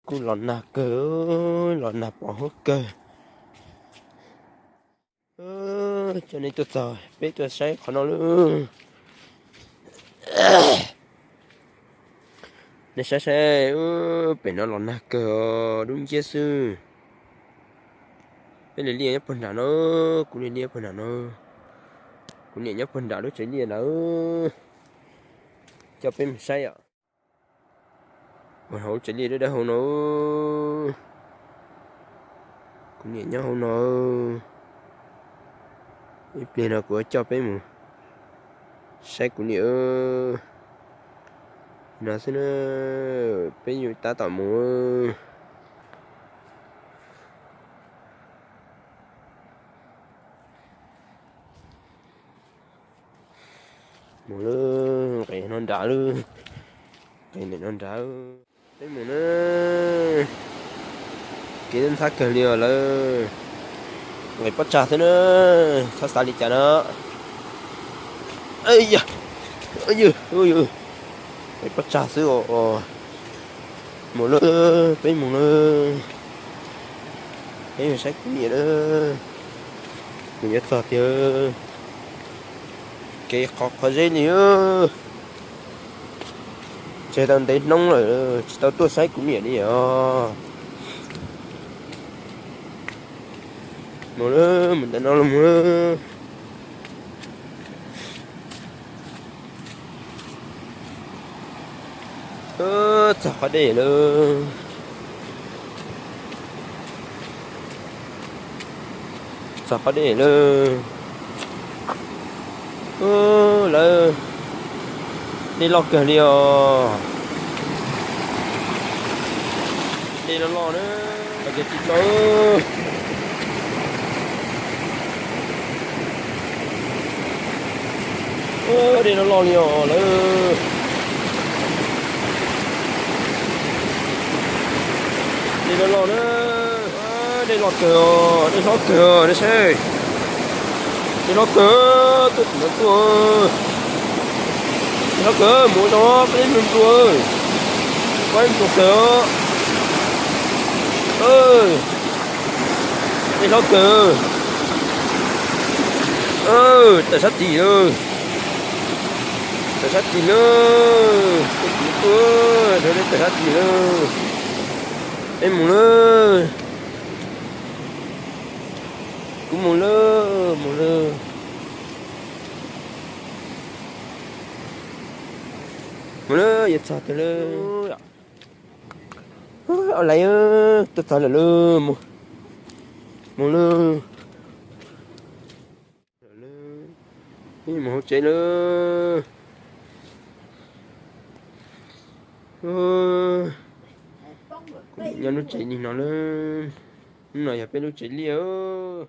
Kuj los nag kawg, los nag pom huab kawg. Coj nej tuaj txog peb tuaj saib qhov no lauj. Nej saib saib, pem no los nag kawg os, dub nciab xwb. Peb li liaj nyob puag nram no, kuv li liaj puag nram no. Kuv niam nyob puag nram lub tsev liaj ntawd, coj peb mus saib os. Puag hauv tsev liaj dawb dawb hauv no, kuv niam nyob hauv no. Ib pliag no kuv coj peb mus saib kuv niam. No xwb na, peb yuav tab tom mus. Mus lawm, nqis no nrad lawm, nqis ntawm no nrad. Peb mus na, kev ntxhab kawg li os lawm. Nqis pob tsag xwb na, txhob xav li cas na. Nqis pob tsag xwb os. Mus lawm, peb mus lawm. Peb mus saib kuv niam lawm. Mus yuav txog tiag, kev qhov qhov zeb li. Tseg tau ntev hnub lawm tsis tau tuaj saib kuv niam li os. Mus lawm, mus ntawm no los mus lawm. Txog qhov dej lawm. Txog qhov dej lawm. Lawv, dej loj kawg li os. Dej loj loj na, ces tsis tau. Dej loj loj li os lawv. Dej loj loj na. Dej loj kawg os, dej hlob kawg os, nej saib. Dej hlob kawg, tuaj tim no tuaj. Dej hlob kawg, mus zoo peb mus dua. Peb mus dua kawg. Dej hlob kawg. Tawm sab tim lawm. Tawm sab tim lawm. Tuaj tim no tuaj, tawm sab tim lawm. Peb mus lawm. Kuv mus lawm, mus lawm. Mus lawm, yuav txog tiag lawm. Au laiv, tuaj txog lawm lauj. Mus lawm. Mus hauv tsev lawm. Kuv niam nyob lub tsev li no lawm. Hnub no yog peb lub tsev liaj.